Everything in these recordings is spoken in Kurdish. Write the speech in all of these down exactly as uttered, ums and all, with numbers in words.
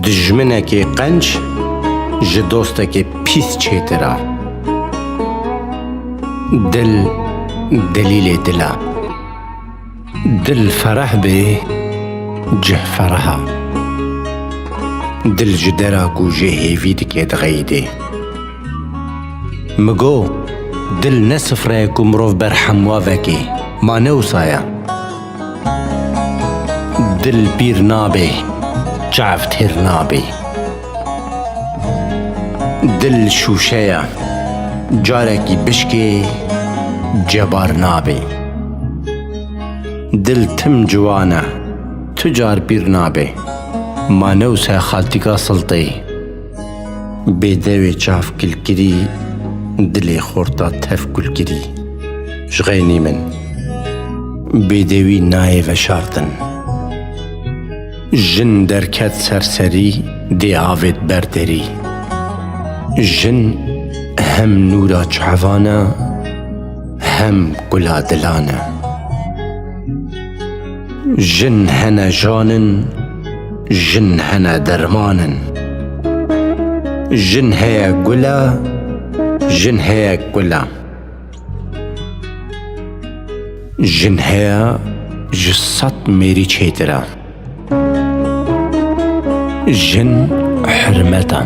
Dijminekê qenc ji dostekê pîs çêtir e. Dil delîlê dil e. Dil fereh bê, cih fereh e. Dil ji dera ku jê hêvî dike dixeyidê. Min got, dil ne sifre ye ku mirov ber hemwa vekê. Ma ne wisa ye? Dil pîr nabe, çav têr nabe. Dil şûşe ye, carekî bişkê, cebar nabe. Dil tim ciwan e, tu car pîr nabe. Ma ne wisa ye xaltîka siltê? Bê dewê çav kilkirî, dilê xorta tev kulkirî. Ji xeynî min, bêdewî nayê veşartin. Jin derket ser serî, dê avêt ber derî. Jin hem nûra çavan e, hem gula dilan e. Jin hene jan in, jin hene derman in. Jin heye gul e, jin heye kul e. Jin heye ji sed mêrî çêtir e. Jin hurmet e.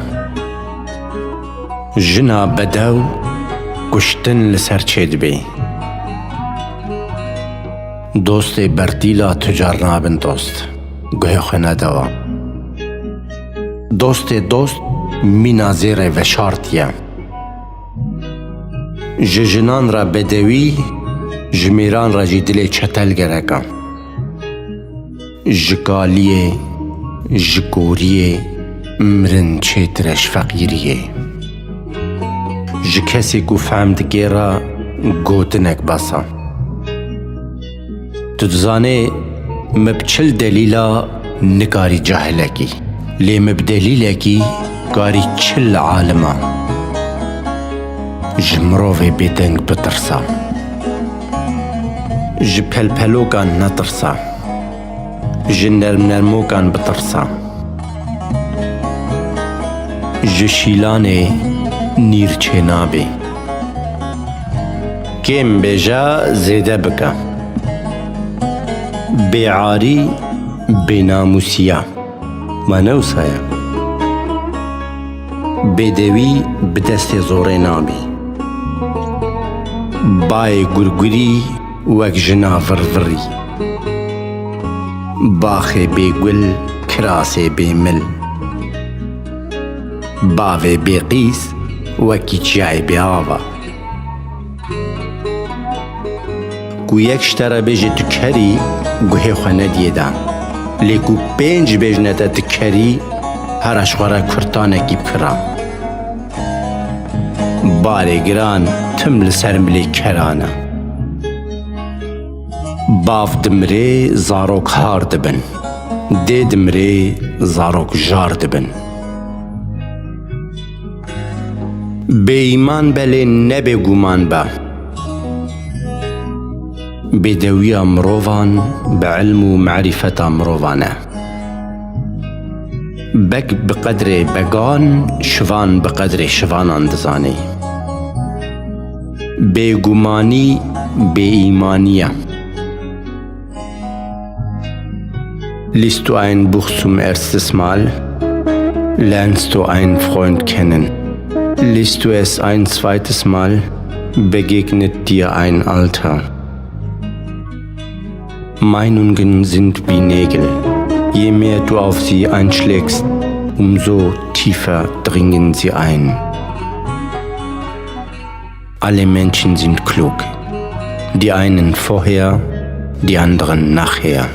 Jina bedew kuştin li ser çêdibê. Dostê bertîla tu car nabin dost. Guhê xwe nedewa. Dostê dost mîna zêrê veşartiye. Ji jinan re bedewî, ji mêran re jî dilê çetel gerek e. Ji kaliyê, ji goriyê mirin çêtir e ji feqîriyê. Ji kesê ku fehm dike re gotinek bes e. Tu dizanê, min bi çil delîla nikarî cahilekî, lê min bi delîlekî karî çil alima. Ji mirovê bêdeng bitirsa. Ji pelpelokan netirsa. Ji nermnermokan bitirsa. Ji şîlanê nîr çênabê. Kêm bêje, zêde bike. Bêarî, bênamûsiya. Ma ne wisa ye? Bêdewî bi destê zorê nabî. Bayê gurgurî wek jina virvirî. Baxê bêgul, kirasê bêmil. Bavê bêqîs wekî çiyayê bêava. Ku yek ji te re bêje tu kerî, guhê xwe nediyê de. Lê ku pênc bêjne te tu kerî, here ji xwe re kurtanekî bikira. Barê giran tim li ser milê keran e. Bav dimirê, zarok har dibin. Dê dimirê, zarok jar dibin. Bêîman be lê ne bêguman be. Bêdewiya mirovan bi ilm û merîfeta mirovan e. Beg bi qedrê began, şivan bi qedrê şivanan dizanê. Bêgumanî bêîmanî ye. Liest du ein Buch zum ersten Mal, lernst du einen Freund kennen. Liest du es ein zweites Mal, begegnet dir ein Alter. Meinungen sind wie Nägel. Je mehr du auf sie einschlägst, umso tiefer dringen sie ein. Alle Menschen sind klug. Die einen vorher, die anderen nachher.